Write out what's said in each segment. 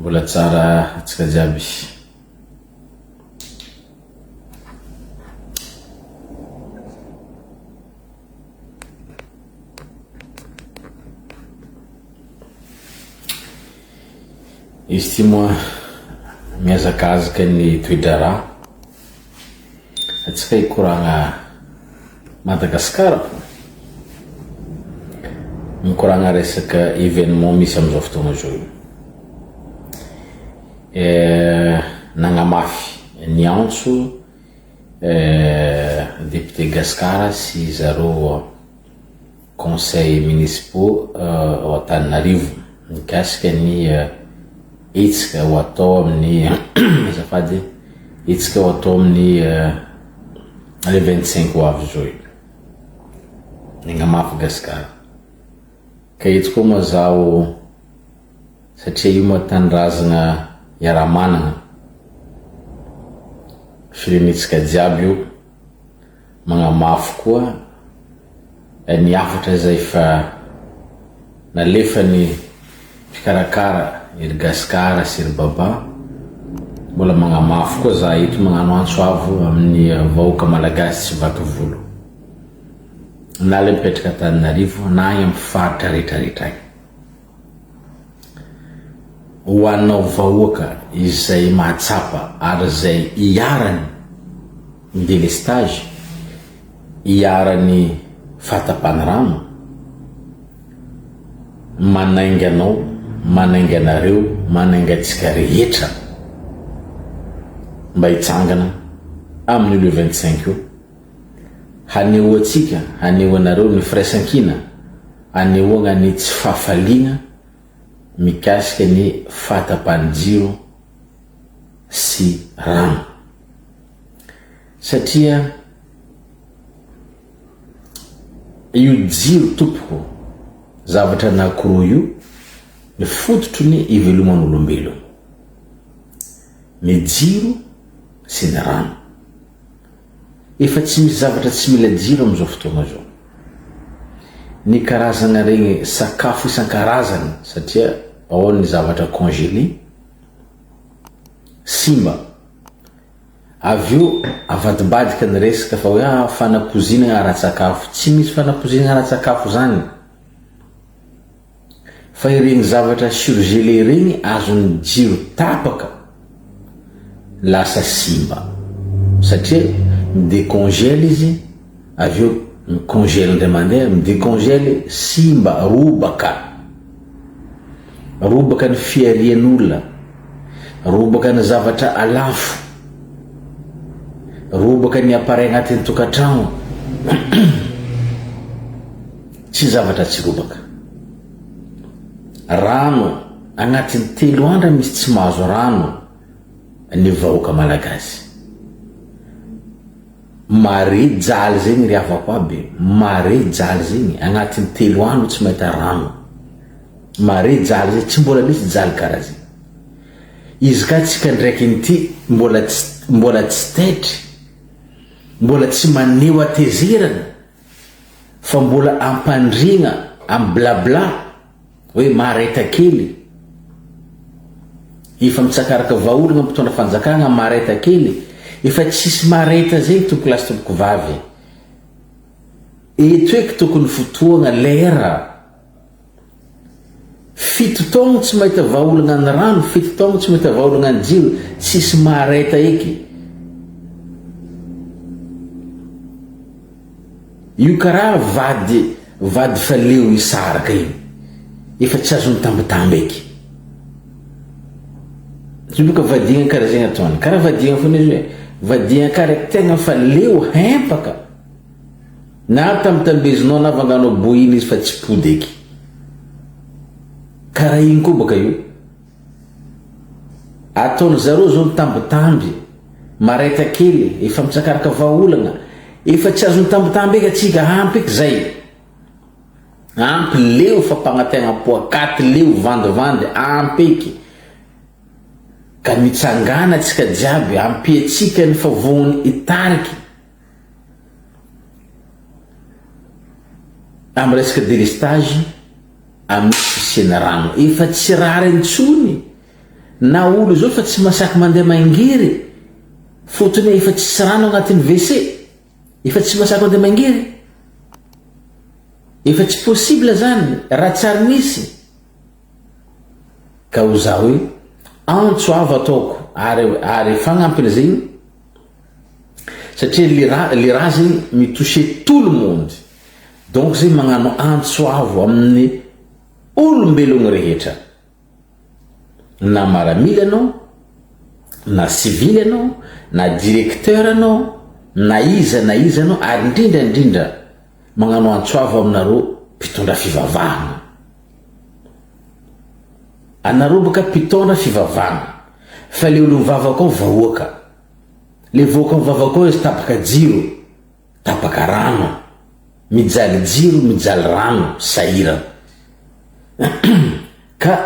Mbola tsara antsika jiaby. Izy ity moa mihazakazaka ny toe-draharaha. Antsika hikoragna Madagascar fô. Mikoragna resaka événement misy amin'izao fotoagna zao io. Nagnamafy ny antso député Gascar sy zareo conseil municipaux ao Antananarivo mikasika ny hetsika ho atao amin'ny azafady hetsika ho atao amin'ny le 25 ho avy izao io. Nagnamafy Gasikara. Ka eto koa moa zaho satria io moa tanindrazagna iaraha-managna, firenentsika jiaby io. Magnamafy koa ny hafatra izay efa nalefan'ny mpikarakara ery Gasikara sy ery Baba. Mbola magnamafy koa za eto magnano antso avo amin'ny vahoaka malagasy tsy vaky volo. Na le mipetraka Antananarivo na agny amin'ny faritra rehetrarehetra agny. Ho anao vahoaka izay mahatsapa ary izay iharany ny delestage, iharany fahatapany rano, manainga anao, manainga anareo, manainga antsika rehetra mba hitsangana amin'io le 25 io, hanehoantsika, hanehoanareo ny firaisankina, anehoagna ny tsy fahafaliagna mikasika ny fahatapahan-jiro sy rano. Satria io jiro tompoko zavatra anankiroa io ny fototry ny iveloman'olombelogno. Ny jiro sy ny rano. Efa tsy misy zavatra tsy mila jiro amin'izao fotoana izao. Ny karazagna regny sakafo isan-karazany satria ao ny zavatra congelé, simba. Avy eo avadibadika ny resaka fa hoe ah fanapozinana ara-tsakafo. Tsy misy fanapozinana ara-tsakafo zany. Fa ireny zavatra surgelé ireny azon'ny jiro tapaka lasa simba satria mi-decongèle izy avy eo mi-congèle indray mandeha, mi-decongèle simba, robaka, robaka ny fiharian'olona, robaka ny zavatra alafo, robaka ny appareil agnatin'ny tokantragno. Tsy zavatra tsy robaka. Rano, agnatin'ny telo andra misy tsy mahazo rano ny vahoaka malagasy. Mare jaly zegny ry havako aby, mare jaly zegny, agnatin'ny telo andro tsy mahita rano. Mare jaly zegny, tsy mbola nisy jaly karaha zegny. Izy ka tsika ndraiky inty mbola tsy mbola tsy taitry, mbola tsy maneho hatezerana. Fa mbola ampandriagna am blabla hoe mahareta kely, efa mitsakaraka vahaolagna mpitondra fanjakagna mahareta kely, efa tsisy mahareta zegny tompokolahy sy tompokovavy, eto eky tokony fotoagna lera. Fito taogno tsy mahita vahaolagna ny rano, fito taogno tsy mahita vahaolagna ny jiro, tsisy mahareta eky. Io karaha vady vady fa leo hisaraka io. Efa tsy azony tambitamby eky. Io boka vadiagna karaha zegny ataony. Karaha vadiagna foana izy hoe vadiagna karaha tegna fa leo hempaka. Na tambitambezinao na vanganao bohina izy fa tsy pody eky. Karaha iny koa baka io. Ataony zareo zao ny tambitamby, maraita kely, efa mitsakaraka vahaolagna, efa tsy azony tambitamby eky atsika, ampy eky zay. Ampy leo fampagnategna poakaty, leo vandivandy, ampy eky. Ka mitsangàna atsika jiaby, ampiatsika ny favohony hitariky. Amin'ny resaka délestage amin'ny fisiana rano. Efa tsy rariny intsony. Na olo zao fa tsy masaky mandeha mangery fotony efa tsisy rano agnatin'ny WC, efa tsy masaky mandeha mangery. Efa tsy possible zany raha tsy ary nisy. Ka ho za hoe antso avo ataoko ary ary fagnampin'izegny satria le raha le raha zegny mi-toucher tout le monde donc zegny magnano antso avo amin'ny olombelogno rehetra na maramila anao na sivily anao na directeur anao na iza na iza anao ary indrindra indrindra magnano antso avo aminareo mpitondra fivavahana Anareo boka mpitondra fivavahana fa le olo mivavaka ao vahoaka. Le vahoaka mivavaka ao izy tapaka jiro, tapaka rano, mijaly jiro, mijaly rano, sahirana. Ka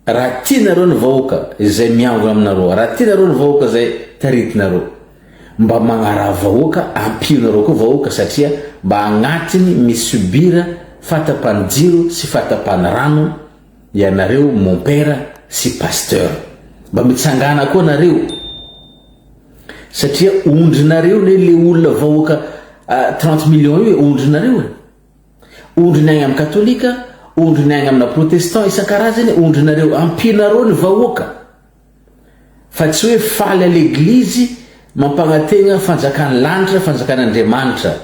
raha tianareo ny vahoaka izay miangona aminareo, raha tianareo ny vahoaka izay taritinareo, mba magnaraha vahoaka, ampionareo koa vahoaka satria mba agnatiny mi-subir fahatapahan'ny jiro sy fahatapahan'ny rano ianareo mompera sy pasteur. Mba mitsangàna koa nareo satria ondrinareo ne le olona vahoaka 30 millions io e, ondrinareo e. Ondry ny agny amin'ny katolika, ondry ny agny amina protestant isan-karazany, ondrinareo, ampianareo ny vahoaka. Fa tsy hoe faly à l'eglizy mampagnategna fanjakan'ny lanitra, fanjakan'Andriamanitra.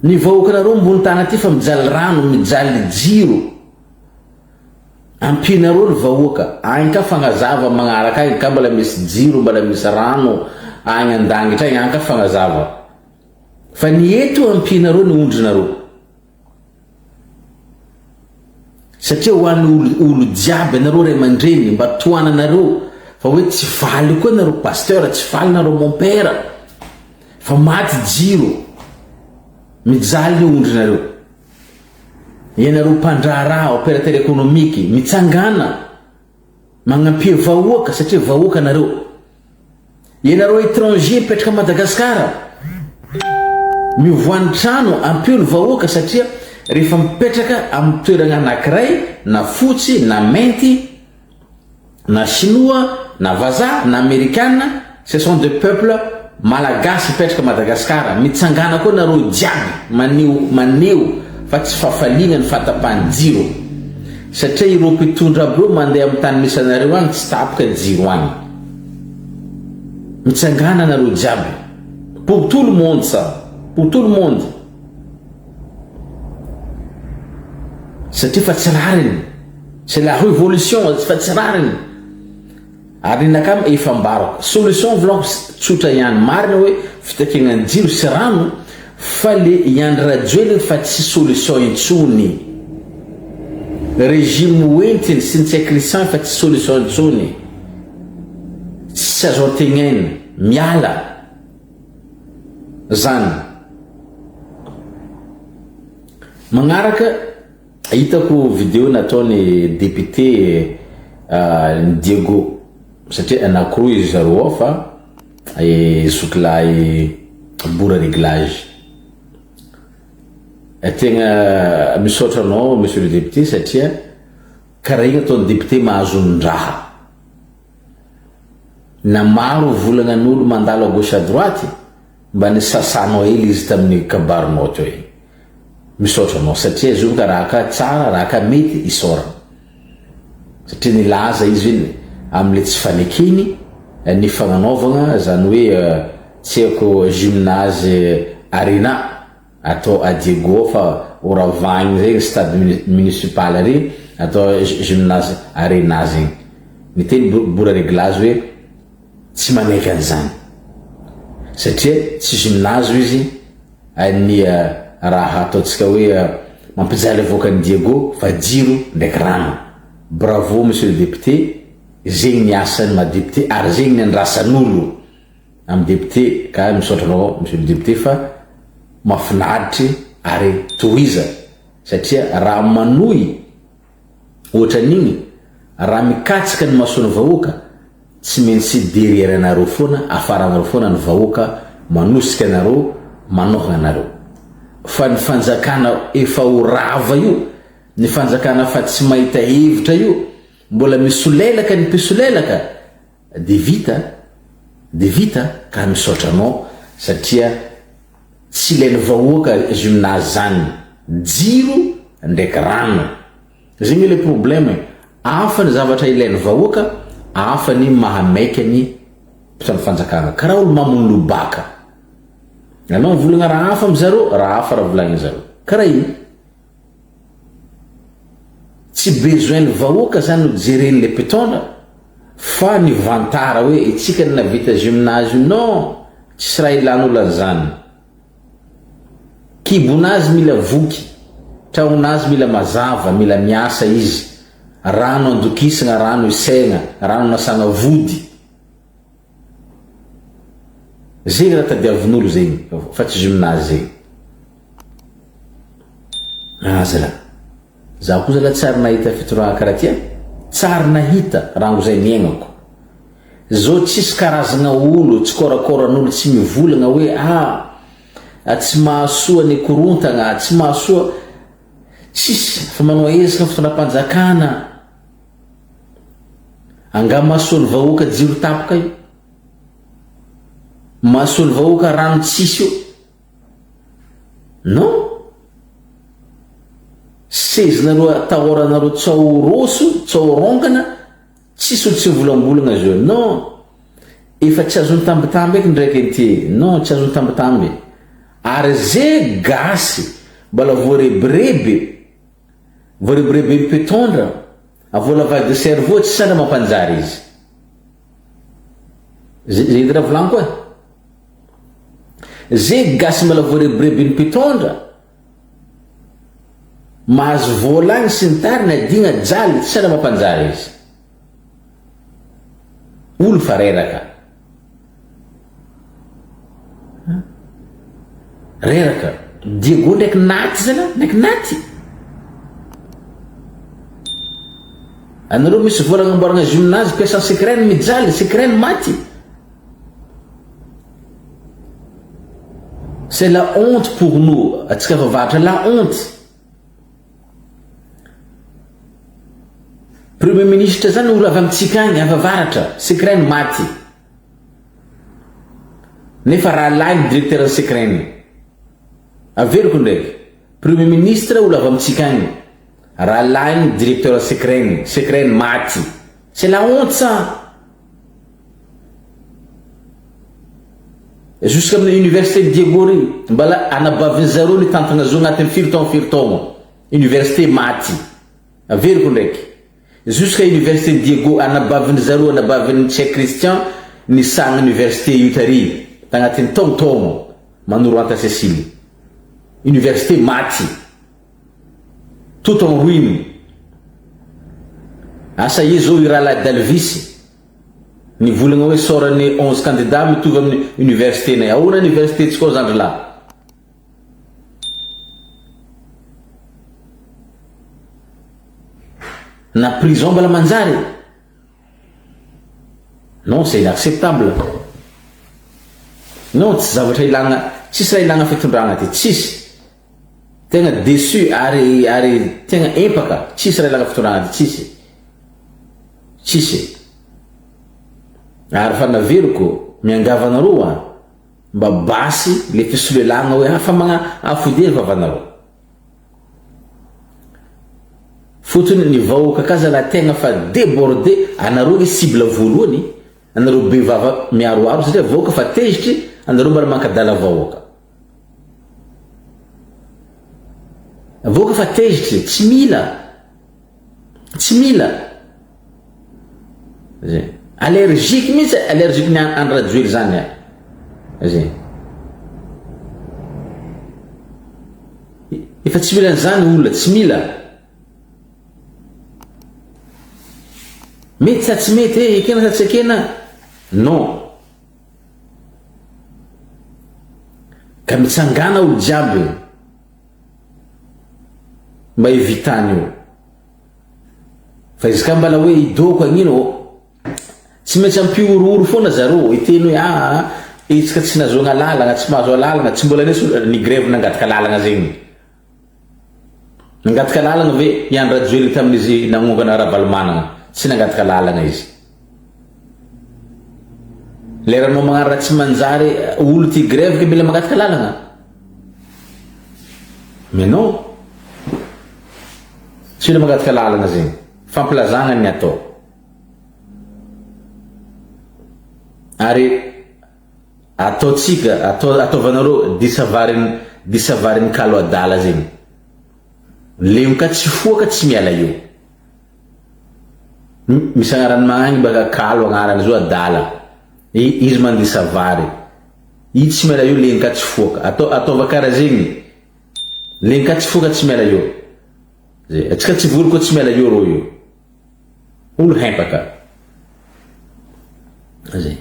Ny vahoakanareo ambony tany aty fa mijaly rano, mijaly jiro. Ampianareo ny vahoaka. Agny ka fagnazava magnaraka agny ka mbola misy jiro, mbola misy rano agny an-dangitra agny, agny ka fagnazava. Fa ny eto ampianareo ny ondrinareo. Satria ho an'ny olo olo jiaby anareo ray aman-dreny mba tohananareo fa hoe tsy faly koa nareo pasteur, tsy faly nareo mompera fa maty jiro, mijaly ny ondrinareo. Ianareo mpandraharaha, opérateur économique, mitsangàna. Magnampia vahoaka satria vahoaka nareo. Ianareo étranger mipetraka Madagascar, miovoa ny trano ampio ny vahoaka satria rehefa mipetraka amin'ny toeragna anakiray na fotsy na mainty na chinois na vazaha na amerikana ce sont des peuples Malagasy mipetraka Madagascar, mitsangàna koa nareo jiaby maneho maneho fa tsy fafaliagna ny fahatapahan'ny jiro satria ireo mpitondra aby ireo mandeha amin'ny tany misy anareo agny tsy tapaka jiro agny. Mitsangàna nareo jiaby pour tout le monde ça, pour tout le monde satria fa tsy rariny, c'est la révolution fa tsy rariny. Ary ny nakam efa ambarako. Solution vlog tsotra ihany. Marina hoe fitakiagna ny jiro sy rano fa le i Andry Rajoelina fa tsy solution intsony. Régime hoentiny sy ny tsy Christian efa tsy solution intsony. Tsy azo antegnaina. Miala. Zany. Magnaraka. Hitako video nataony député ny Diego satria anakiroa izy zareo ao fa zokilahy Bora réglage. Tegna misaotra anao monsieur le député satria karaha igny ataon'ny député mahazo ny-draha. Na maro volagnan'olo mandalo à gauche à droite mba nisasanao hely izy tamin'ny kabarinao teo igny. Misaotra anao satria izy io ka raha ka tsara raha ka mety isaorana satria nilaza izy hoe amle tsy fanekeny ny fagnanaovagna zany hoe tsy haiko gymnase arena atao a Diego fa ho ravagny zegny stade municipal ary atao gymnase arena zegny niteny Bora Reglage hoe tsy manaiky an'izany satria tsy gymnase izy Ny raha ataontsika hoe mampijaly avoakan'i Diego fa jiro ndraiky rano. Bravo monsieur le député, zegny ny asan'ny maha député ary zegny ny andrasan'olo amin'ny député ka misaotra anao monsieur le député fa mahafinaritra ary tohiza satria raha manohy Ohatran'igny, raha mikatsaka ny mason'ny vahoaka, tsy maintsy derrière anareo foana, afaranareo foana ny vahoaka manosika anareo, manohana anareo. Fa ny fanjakana efa ho rava io, ny fanjakana fa tsy mahita hevitra io, mbola misolelaka ny mpisolelaka de vita de vita ka misaotra anao satria tsy ilain'ny vahoaka gymnase zany jiro ndraiky rano zegny le problème e hafa ny zavatra ilain'ny vahoaka hafa ny mahamaika ny mpitondra fanjakana karaha olo mamono lobaka anao mivolagna raha hafa amizareo raha hafa raha volagnin'zareo karaha iny Tsy besoin ny vahoaka zany no jeren'le mpitondra fa ny vantara hoe itsika no navita gymnase io non tsisy raha ilan'olo an'zany. Kibonazy mila voky, trahonazy mila mazava, mila miasa izy, rano andokisagna, rano isaigna, rano anasagna vody. Zegny raha tadiavin'olo zegny fa tsy gymnase zegny. Ah zalahy. Zaho koa zalahy tsary nahita fitorahana karaha ty a. Tsary nahita rango zay niaignako. Zao tsisy karazagna olo, tsy kôrakôran'olo tsy mivolagna hoe ah tsy mahasoa ny korontagna, tsy mahasoa, tsisy fa manao ezaka fitondram-panjakana. Angaha mahasoa ny vahoaka jiro tapaka io? Mahasoa ny vahoaka rano tsisy io? Non! Sezinareo atahoranareo tsao roso, tsao rongana, tsisy olo tsy mivolambolagna zao. Non! Efa tsy azon'ny tambitamby eky ndraiky anty. Non, tsy azon'ny tambitamby. Ary ze gasy mbola voarebireby, voarebireben'ny mpitondra, voalavage de cerveau tsy sandra mampanjary izy. Zay edy raha volaniko e. Ze gasy mbola voarebirebin'ny mpitondra, mahazo vola agny sy ny tariny adigna jaly tsy saina mampanjary izy. Olo fa reraka. Reraka. Diego ndraiky naty zala, ndraiky naty. Anareo misy vola agnamboaragna gymnase, mpiasan'ny secret mijaly, secret maty. C'est la honte pour nous, atsika vavahatra, la honte. Premier ministre zany olo avy amitsika agny, avy avaratra, secret maty. Nefa rahalahy ny directeur ny secret. Averiko ndraiky, premier ministre olo avy amitsika agny, rahalahy ny directeur secret, secret maty. C'est la honte ça. Jusqu'amin'ny université Diego ry mbala anabavin'ny zareo nitantagna zo agnatin'ny firy taogno firy taogno. Université maty. Averiko ndraiky. Jusqu'à université Diego anabavin'ny zareo anabavin'ny Cheikh Christian nisahagna université io tary tagnatin'ny taogno taogno Manorohanta Cécile. Université maty. Tout en ruine. Asa iza zao i rahalahy Dalvis nivolagna hoe sort-ny 11 candidats mitovy amin'ny université-nay. Ahoana université-tsika ao zandry lahy? Na prison mbola manjary? Non, c'est inacceptable. Non, tsy zavatra ilagna, tsisy raha ilagna fitondragna ty, tsisy. Tegna déçu ary ary tegna empaka, tsisy raha ilagna fitondragna ty, tsisy. Tsisy. Ary fa naveriko, miangavy anareo a, mba basy le fisolelagna hoe ah fa magna afody vavanareo. Fotony ny vahoaka ka zalahy tegna fa débordé, anareo nge cible voalohany, anareo be vava miaroaro satria vahoaka fa tezitry, anareo mbola mankadala vahoaka. Vahoaka fa tezitry, tsy mila, tsy mila. Zay. Allergique mihitsy, allergique ny Andry Rajoely zany a. Zay. Efa tsy mila an'izany olona, tsy mila. Mety sa tsy mety, eh, ekena sa tsy ekena? Non. Ka mitsangàna olo jiaby mba hivitany io. Fa izy ka mbala hoe idoko agnino tsy maintsy ampihorohoro foana zareo hiteny hoe aa hetsika tsy nahazoagna lalagna, tsy mahazo alalagna, tsy mbola nisy ny grève nangataka lalagna zegny. Nangataka lalagna ve i Andry Rajoelina tamin'izy nagnongana Ravalomanana? Tsy nangataka lalagna izy. Leranao magnano raha tsy manjary olo ty grève ke mila mangataka lalagna? Mais non. Tsy mila mangataka lalagna zegny. Fampilazagna ny atao. Ary ataontsika, atao ataovanareo disavarin'ny disavarin'ny kalo adala zegny. Leonka tsy foaka tsy miala eo. Misy agnarany magnagny baka kalo agnarany zo adala. Izy mandisa vary. I tsy miala eo lenka tsy foaka. Atao ataova kara zegny. Lenka tsy foaka tsy miala eo. Zay. Atsika tsy vory koa tsy miala eo rô io. Olo hempaka. Zay.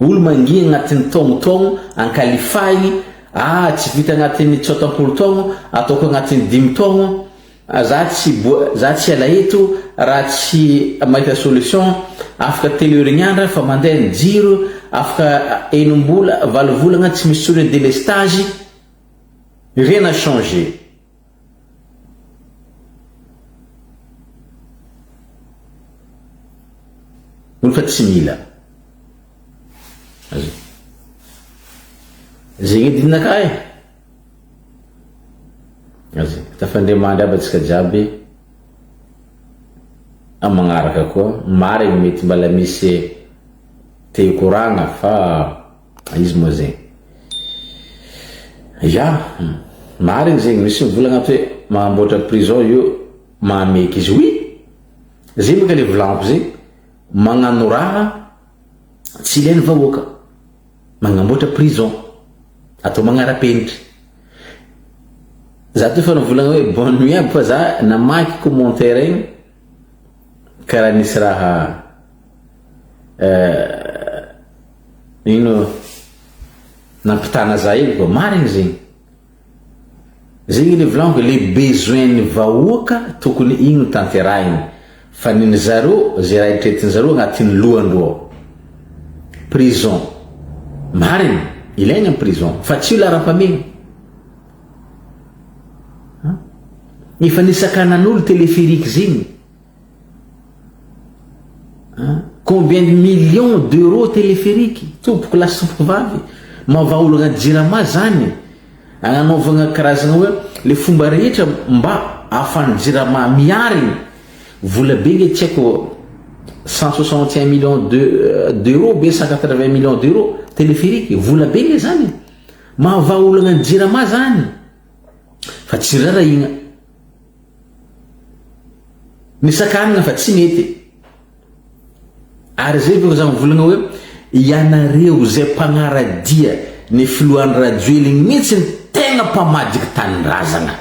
Olo mangia agnatin'ny taogno taogno ankalifahigny, ah tsy vita agnatin'ny tsotampolo taogno, ataoko agnatin'ny dimy taogno, za tsy boa za tsy hiala eto raha tsy mahita solution, afaka telo herignandra fa mandeha ny jiro, afaka enim-bola valo volagna tsy misy tsony ny delestage, rien n'a changé. Olo fa tsy mila. Azo. Zegny edy ninakahy e. Azo. Tafandriamandry aby antsika jiaby. Amin'ny magnaraka koa. Marigny mety mbala misy te hikoragna fa Izy moa zegny. Ya, marigny zegny, misy mivolagna ato hoe magnamboatra prison io mahameky izy, oui, zegny bôka le volagniko zegny, magnano raha tsy ilain'ny vahoaka, magnamboatra prison, atao magnara-penitry. Za teo efa nivolagna hoe bonne nuit aby fa za namaky commentaire igny karaha nisy raha Ino nampitana za io ko marigny zegny, zegny le volagniko le besoin ny vahoaka tokony igny no tanterahigny fa niny zareo ze raha eritreretin zareo agnatin'ny lohandreo ao, prison marigny ilaigna ny prison fa tsy io laharam-pahamehana an, efa nisakanan'olo téléphérique zegny. Combien de millions d'euros téléphérique tompoko lahy sy tompoko vavy mahavaha olana jirama zany agnanaovagna karazagna hoe le fomba rehetra mba ahafahan'ny jirama miarigny vola be nge tsy haiko 161 millions de d'euros be 180 millions d'euros téléphérique vola be nge zany mahavaha olana ny jirama zany fa tsy rarahigna Ny sakanana fa tsy mety. Ary zay vao za mivolagna hoe ianareo zay mpagnaradia ny filoha Andry Rajoelina mihitsy ny tegna mpamadika tanindrazagna.